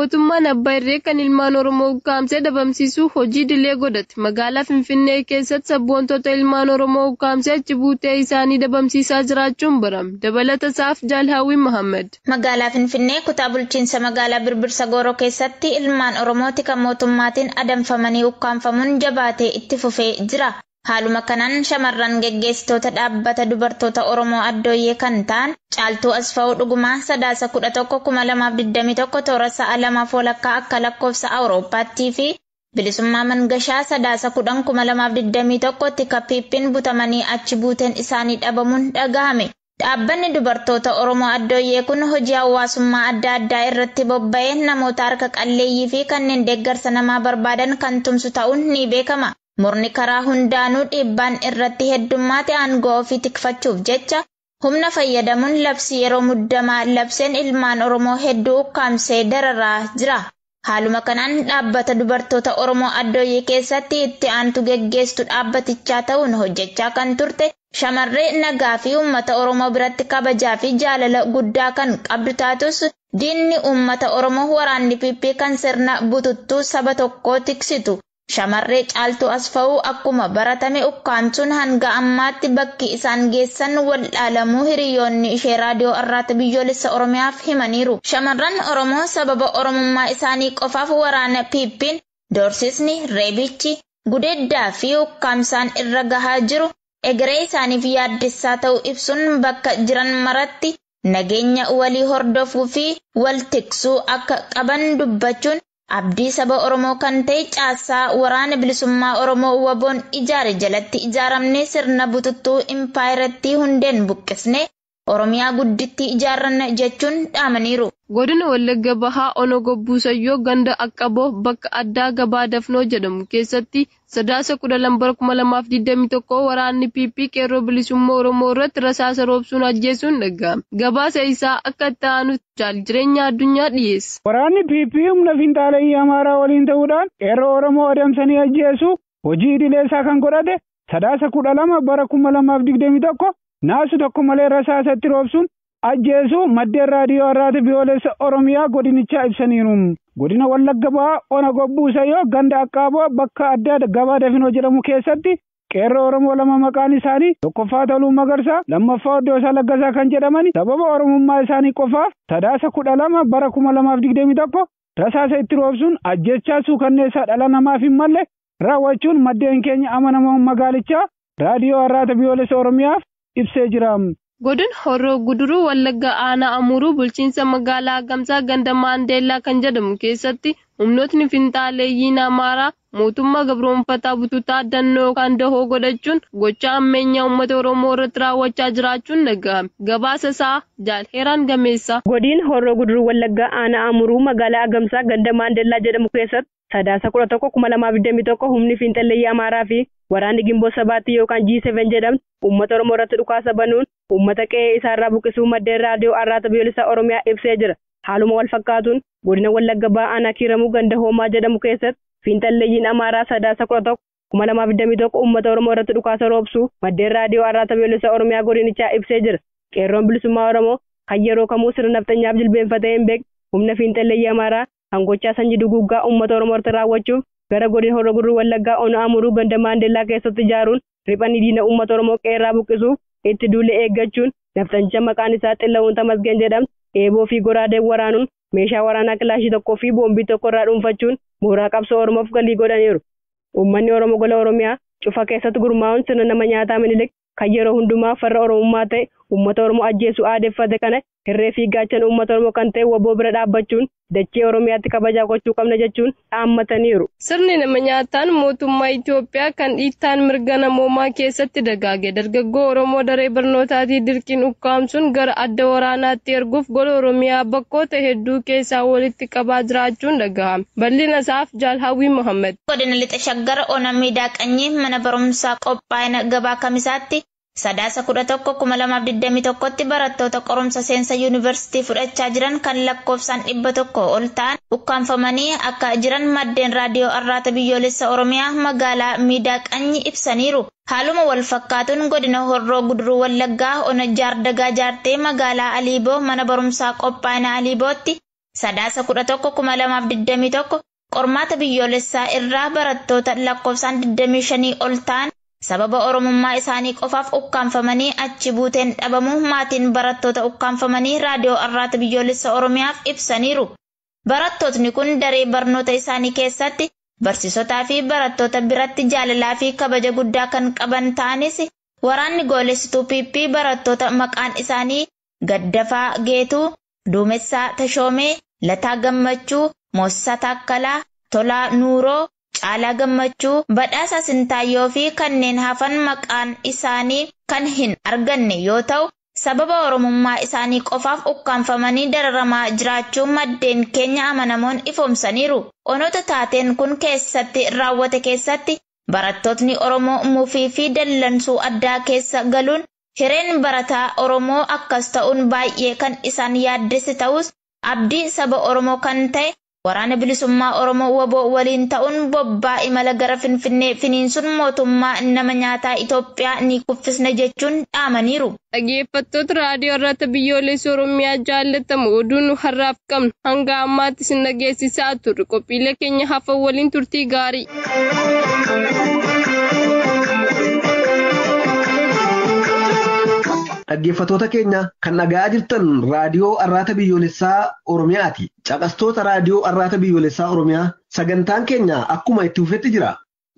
Mootummaan Abbaa Irree kan ilmaan Oromoo ukkaamsee dhabamsiisuu hojii idilee godhate. Magaalaa Finfinnee keessatti sabboontota ilmaan Oromoo ukkaamsee achi buutee isaanii dhabamsiisaa jiraachuun barame. Dabalata isaaf Jaalhaawwii Mahammad. Magaalaa Finfinnee kutaa bulchiinsa magaalaa Birbirsa Gooroo keessatti ilmaan Oromooti kan mootummaatiin adamfamanii ukkaamfamuun jabaatee itti fufee jira. Haaluma kanaan shamarran geggeessitoota dhaabbata dubartoota Oromoo Addooyyee kan ta'an Caaltuu Asfaa'uu Dhugumaa Sadaasa 11,2021 toora sa'a 2:30 akka lakkoofsa Awurooppaattii fi Bilisummaa Mangashaa Sadaasa 10,2021 tika Piippiin butamanii achi buuteen isaanii dhabamuun dhagahame. Dhaabbanni dubartoota Oromoo Addooyyee kun hojii hawaasummaa adda addaa irratti bobba'ee namoota harka qalleeyyii fi kanneen deeggarsa namaa barbaadan kan tumsu ta'uun ni beekama. Murni karaa hundaanuu dhiibbaan irratti heddummaate aangoo ofii tikfachuuf jecha humna fayyadamuun labsii yeroo muddamaa labseen ilmaan Oromoo hedduu ukkaamsee dararaa jira. Haaluma kanaan dhaabbata dubartoota Oromoo Addooyyee keessatti itti aantu geggeessitu dhaabbatichaa ta'uun hojjechaa kan turte shamarree nagaa fi uummata Oromoo biratti kabajaa fi jaalala guddaa kan qabdu taatus diinni uummata Oromoo waraanni PP kan sirna bututtuu saba tokkoo tiksitu. Shamarree Caaltuu Asfaa'uu akkuma baratame ukkaamsuun hanga ammaatti bakki isaan geessan waldhaalamuu hiriyoonni ishee raadiyoo Arraata Biyyoolessa Oromiyaaf himaniiru. Shamarran Oromoo sababa Oromummaa isaanii qofaaf waraana Piippiin doorsisni, reebichi, gudeeddaa fi ukkaamsaan irra gahaa jiru egeree isaaniif yaaddessaa ta'uu ibsuun bakka jiran maratti nageenya walii hordofuu fi wal tiksuu akka qaban dubbachuun abdii saba Oromoo kan ta'e caasaa waraana bilisummaa Oromoo WBOn ijaare jalatti ijaaramne sirna bututtuu impaayirattii hundeen buqqisne Oromiyaa guddittii ijaarranna jechuun dhaamaniiru. Godina Wallagga Bahaa Ono Gobbuu Sayyoo ganda Aqqaboo bakka addaa gabaa Dafnoo jedhamu keessatti Sadaasa 12 bara 2021 waraanni PP qeerroo bilisummaa Oromoo irratti rasaasa roobsuun ajjeesuun dhaga'ame. Gabaasa isaa akka itti aanutti jaal jireenya addunyaa dhiyeessa. Waraanni PP humna finxaaleyyii Amaaraa waliin ta'uudhaan qeerroo Oromoo adamsanii ajjeesu hojii idilee isaa kan godhate Sadaasa 12 bara 2021 naasu tokko malee rasaasa itti roobsuun ajjeesu maddeen raadiyoo Arraata Biyyoolessa Oromiyaa godinichaa ibsaniiru. Godina Wallagga Bahaa Ona Gobbuu Sayyoo ganda Aqqaaboo bakka addaa gabaa Dafinoo jedhamu keessatti qeerroo Oromoo lama maqaan isaanii tokkoffaa Toluu Magarsaa lammaffaa Oddoosaa Laggasaa kan jedhaman sababa Oromummaa isaanii qofaaf Sadaasa 12 bara 2021 rasaasa itti roobsuun ajjechaa suukanneessaa dhala namaaf hin malle raawwachuun maddeen keenya amanamoo magaalichaa raadiyoo Arraata Biyyoolessa Oromiyaaf ibsee jira. Godina Horroo Guduruu Wallagga Aanaa Amuruu bulchiinsa magaalaa Gamsaa ganda Maandeellaa kan jedhamu keessatti humnootni finxaaleeyyiin Amaaraa mootummaa gabroonfataa bututaa dannoo kan dahoo godhachuun gocha ammeenyaa uummata Oromoo irratti raawwachaa jiraachuun dhagahame. Gabaasa isaa Jaalheeraan Gameessaa. Godina Horroo Guduruu Wallaggaa Aanaa Amuruu magaalaa Gamsaa ganda Maandeellaa jedhamu keessatti Sadaasa 11,2021 humni fiinxalleeyyii Amaaraa fi waraanni Gimboo Sabaatti yookaan G7 jedhamtu uummata Oromoo irratti dhukaasa banuun uummata qe'ee isaarraa buqqisuu maddeen raadiyoo Arraata Biyyoolessaa Oromiyaa ibsee jira. Haaluma wal fakkaatuun godina Wallagga Bahaa Aanaa Kiiramuu ganda Hoomaa jedhamu keessatti fiinxalleeyyiin Amaaraa Sadaasa 11,2021 uummata Oromoo irratti dhukaasa roobsuu maddeen raadiyoo Arraata Biyyoolessaa Oromiyaa godinichaa ibsee jira. Qeerroon bilisummaa Oromoo kan yeroo kamuu sirna nafxanyaaf jilbeenfatee hin beekne humna fiinxalleeyyii Amaaraa hangochaa sanyii duguuggaa uummata Oromoo irratti raawwachuuf gara godina Horroo Guduruu Wallaggaa Ona Amuruu ganda Maandeellaa keessatti ijaaruun riphanii diina uummata Oromoo qeerraa buqqisuuf itti duule eeggachuun nafxancha maqaan isaa Xilla'uun Tamasgeen jedhamtu eeboo fi goraadeen waraanuun meeshaa waraanaa kilaashii tokkoo fi boombii tokko irraa dhuunfachuun mooraa qabsoo Oromoof galii godhaniiru. Uummanni Oromoo gola Oromiyaa cufa keessatti gurmaa'uun sirna nama nyaataa Minilik kan yeroo hundumaa farra Oromummaa ta'e uummata Oromoo ajjeesuu aadeffate kana hirree fi gaachana uummata Oromoo kan ta'e WBO bira dhaabbachuun dachee Oromiyaatti kabajaa gochuu qabna jechuun dhaammataniiru. Sirni nama nyaataan mootummaa Itoophiyaa kan dhiittaan mirga namoomaa keessatti dagaage dargaggoo Oromoo daree barnootaatii dirqiin ukkaamsuun gara adda waraanaatti erguuf gola Oromiyaa bakkoota hedduu keessaa walitti qabaa jiraachuun dhagahame. Bal'ina isaaf Jaalhawwii Mohammed. Godina Lixa Shaggar Ona Miidaa Qanyii mana barumsaa qophaa'ina gabaa Kamisaatti Sadaasa 11,2021tti barattoota qorumsa seensa yuunivarsiitii fudhachaa jiran kan lakkoofsaan 100 ol ta'an ukkaanfamanii akka jiran maddeen raadiyoo Arraata Biyyoolessa Oromiyaa magaalaa Miidaa Qanyii ibsaniiru. Haaluma wal fakkaatuun godina Horroo Guduruu Wallaggaa Ona Jaardagaa Jaartee magaalaa Aliiboo mana barumsaa qophaa'ina Aliibootti Sadaasa 11,2021 qormaata biyyoolessaa irraa barattoota lakkoofsaan 25 ol ta'an sababa Oromummaa isaanii qofaaf ukkaanfamanii achi buuteen dhabamuu maatiin barattoota ukkaanfamanii raadiyoo Arraata Biyyoolessa Oromiyaaf ibsaniiru. Barattootni kun daree barnoota isaanii keessatti barsiisotaa fi barattoota biratti jaalalaa fi kabaja guddaa kan qaban ta'anis waraanni goolessituu PP barattoota maqaan isaanii Gaddafaa Geetuu, Duumessaa Tashoomee, Lataa Gammachuu, Moosisaa Taakkalaa, Tolaa Nuuroo, Caalaa Gammachuu, Badhaasaa Sintaayyoo fi kanneen hafan maqaan isaanii kan hin arganne yoo ta'u, sababa Oromummaa isaanii qofaaf ukkaanfamanii dararamaa jiraachuu maddeen keenya amanamoon ifoomsaniiru. Onoota taateen kun keessatti raawwate keessatti barattootni Oromoo mufii fi dallansuu addaa keessa galuun hireen barataa Oromoo akkas ta'uun baay'ee kan isaan yaaddesse ta'us abdii saba Oromoo kan ta'e waraana bilisummaa Oromoo WBO waliin ta'uun bobbaa imala gara Finfinnee finiinsuun mootummaa nama nyaataa Itoophiyaa ni kuffisna jechuun dhaamaniiru. Dhaggeeffattoota raadiyoo Arraata Biyyoolessa Oromiyaa jaallatamu oduu nu har'aaf qabnu hanga ammaatti isin dhageessisaa turre qophiilee keenya hafan waliin turtii gaarii. Dhaggeeffattoota keenya kan dhaga'aa jirtan raadiyoo Arraata Biyyoolessaa Oromiyaati. Caqastoota raadiyoo Arraata Biyyoolessaa Oromiyaa sagantaan keenya akkuma itti fufetti jira.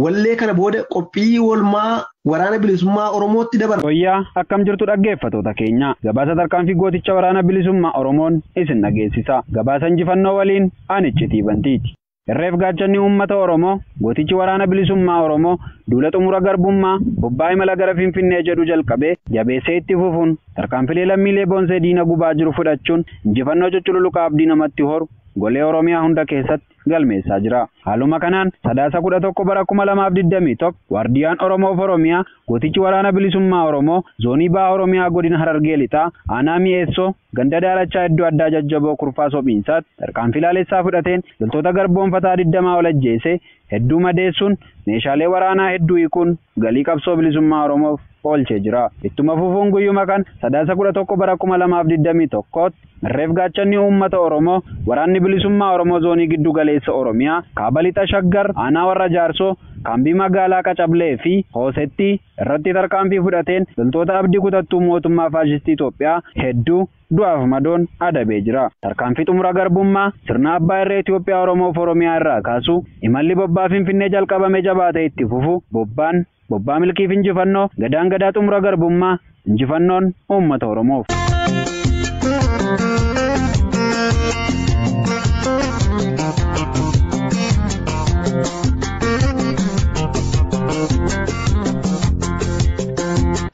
Wallee kana booda qophii oolmaa waraana bilisummaa Oromootti dabarra. Wayyaa akkam jirtu dhaggeeffattoota keenya. Gabaasa tarkaanfii gooticha waraana bilisummaa Oromoon isin dhageessisa. Gabaasa injifannoo waliin ani Iccitii Bantiiti. Irreef gaachanni uummata Oromoo gootichi waraana bilisummaa Oromoo duula xumura garbummaa bobbaa imala gara Finfinnee jedhu jalqabee jabeessee itti fufuun tarkaanfilee lammiilee boonsee diina gubaa jiru fudhachuun injifannoo cucculuqaa abdii namatti horu golee Oromiyaa hunda keessatti galmeessaa jira. Haaluma kanaan Sadaasa 11 bara 2021 waardiyaan Oromoof Oromiyaa gootichi waraana bilisummaa Oromoo zoonii baha Oromiyaa godina Harargee lixaa aanaa mi'eessoo ganda daalachaa iddoo addaa jajjaboo kurfaa sophiinsaatti tarkaanfii laalessaa fudhateen loltoota garboonfataa 20 ol ajjeese hedduu madeessuun meeshaalee waraanaa hedduu hiikuun galii qabsoo bilisummaa Oromoof oolchee jira. Ittuma fufuun guyyuma kan Sadaasa 11 bara 2021 irreef gaachanni uummata Oromoo waraanni bilisummaa Oromoo zoonii giddu galeessa Oromiyaa kaaba lixa Shaggar aanaa warra Jaarsoo kaambii magaalaa Qacablee fi Hoosetti irratti tarkaanfii fudhateen loltoota abdii kutattuu mootummaa faashistii Itoophiyaa hedduu du'aaf madoon adabee jira. Tarkaanfii xumura garbummaa sirna abbaa irree Itoophiyaa Oromoof Oromiyaa irraa kaasu imalli bobbaa Finfinnee jalqabame jabaatee itti fufu bobbaan bobbaa milkiif injifannoo gadaan gadaa xumura garbummaa injifannoon uummata Oromoof.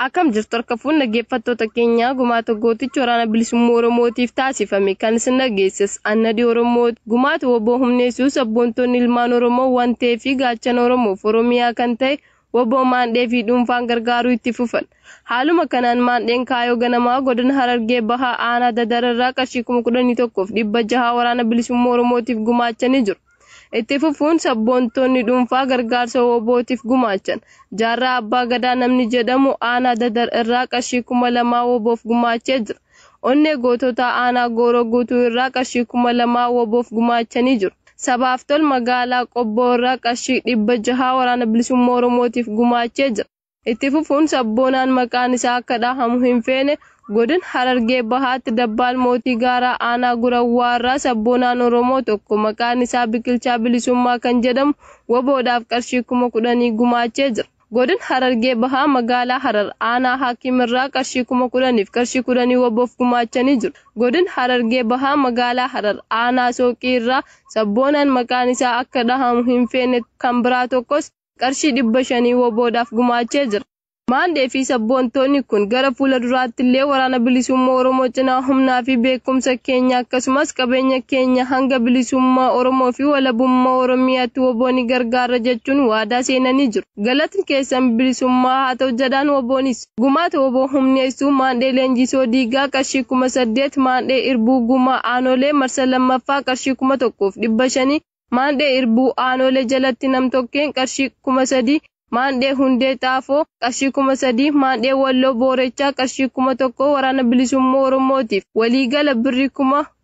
Akkam jirtu harka fuun dhaggeeffattoota keenyaa gumaata gooticha waraana bilisummaa Oromootiif taasifame kan isin dhageessis annadii Oromoo gumaata WBO humneessuu sabboontonni ilmaan Oromoo wantee fi gaachana Oromoof Oromiyaa kan ta'e WBO maandhee fi dhuunfaan gargaaruu itti fufan. Haaluma kanaan maandheen kaayoo ganamaa godina Harargee bahaa aanaa dadararraa qarshii 11,600 waraana bilisummaa Oromootiif gumaachanii jiru. Itti fufuun sabboontonni dhuunfaa gargaarsa WBOtiif gumaachan. Jaarraa Abbaa Gadaa namni jedhamu aanaa dadar irraa qarshii 2000 WBOf gumaachee jira. Onnee gootota aanaa Gooroo guutuu irraa qarshii 2000 WBOf gumaachanii jiru. Sabaaf tol magaalaa Qobboo irraa qarshii 600 waraana bilisummaa Oromootiif gumaachee jira. Itti fufuun sabboonaan maqaan isaa akka dhahamu hin feene godin Harargee Bahaatti Dabbaal Mootii Gaaraa Aanaa Gurawwaa irraa sabboonaan Oromoo tokko maqaan isaa Biqilchaa Bilisummaa kan jedhamu WBOdhaaf qarshii 10,000 gumaachee jira. Godin Harargee Bahaa magaalaa Harar Aanaa Hakiim irraa qarshii 10,000 fi qarshii 10 WBOf gumaachanii jiru. Godin Harargee Bahaa magaalaa Harar Aanaa Sooqii irraa sabboonaan maqaan isaa akka dhahamu hin feene kan biraa tokkos qarshii 500 WBOdhaaf gumaachee jira. Maandhee fi sabboontonni kun gara fuula duraatti illee waraana bilisummaa Oromoo cinaa humnaa fi beekumsa keenya akkasumas qabeenya keenya hanga bilisummaa Oromoo fi walabummaa Oromiyaatti WBO ni gargaara jechuun waadaa seenanii jiru. Galatni keessan bilisummaa haa ta'u jedhaan WBOnis. Gumaata WBO humneessuu maandhee leenjisoo diigaa qarshii 8,000 maandhee irbuu gumaa aanolee marsa lammaffaa qarshii 1,500 maandhee irbuu aanolee jalatti namtokkeen qarshii 3,000 maandhee hundee xaafoo qarshii 3,000 maandhee walloo boorechaa qarshii 1,000 waraana bilisummaa Oromootiif waliigala birrii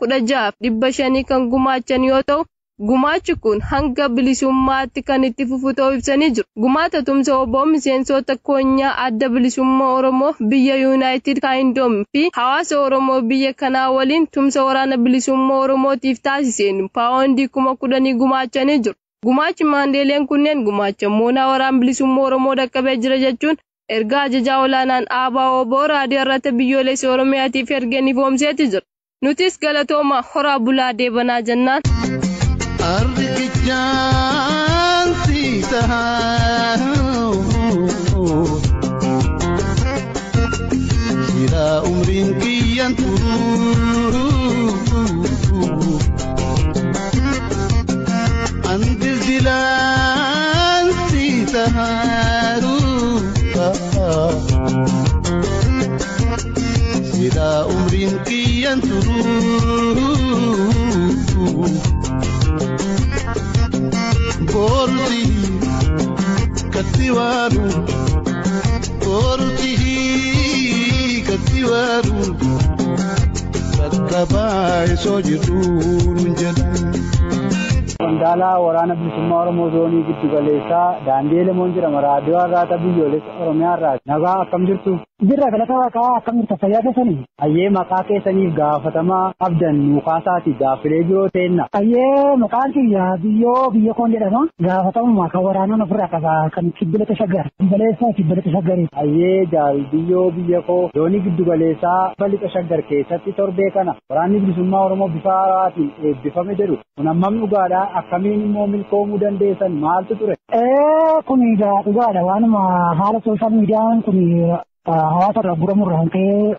16,500 kan gumaachan yoo ta'u, gumaachi kun hanga bilisummaatti kan itti fufu ta'uu ibsanii jiru. Gumaata tumsa WBO miseensota koonyaa adda bilisummaa Oromoo biyya Yuunaayitid Kaayindoom fi hawaasa Oromoo biyya kanaa waliin tumsa waraana bilisummaa Oromootiif taasiseen paawundii 10,000 gumaachanii jiru. Gumaachi maandeeleen kunneen gumaacha moonaa waraana bilisummaa Oromoo dhaqqabee jira jechuun ergaa ajajaa olaanaan ABO raadiyoo irratti biyyoolessa Oromiyaatiif ergeen ifoomseeti jira. Nutis galatooma horaa bulaa deebanaa jennaan. Arriqichaan si tahaa silaa umriin kiyyan turuu an dildilaan si tahaa silaa umriin kiyyan turuu. Borti katiwaru, borti katiwaru, kattabaay sojiruun jedhan. Qondaalaa waraana bilisummaa Oromoo zoonii giddu galeessaa daandii Elemoon jedhama. Raadiyoo Arraata Biyyoolessa Oromiyaa irraa. Nagaa akkam jirtu? Jirra galata waaqaa akkam jirta fayyaa keessanii? Ayyee maqaa keessaniif gaafatamaa qabdan nuukaasaati gaaffilee biroo teenna. Ayyee maqaan kiyya biyyoo biyya koon jedhama. Gaafatamummaa kan waraanaan ofirraa qaba kan kibbilata shaggar. Galeessaa kibbilata shaggari. Ayyee jaal biyyoo biyya koo zoonii giddu galeessaa lixa shaggar keessatti torbee kana waraanni bilisummaa Oromoo bifa haaraatiin eebbifame jedhu kun hammam dhugaadhaa? Akkamiin immoo milkoomuu dandeessan maaltu ture? Kun egaa dhugaadha. Waanuma haala sooshaal miidiyaan kun hawaasa irraa guramurraa kan ka'e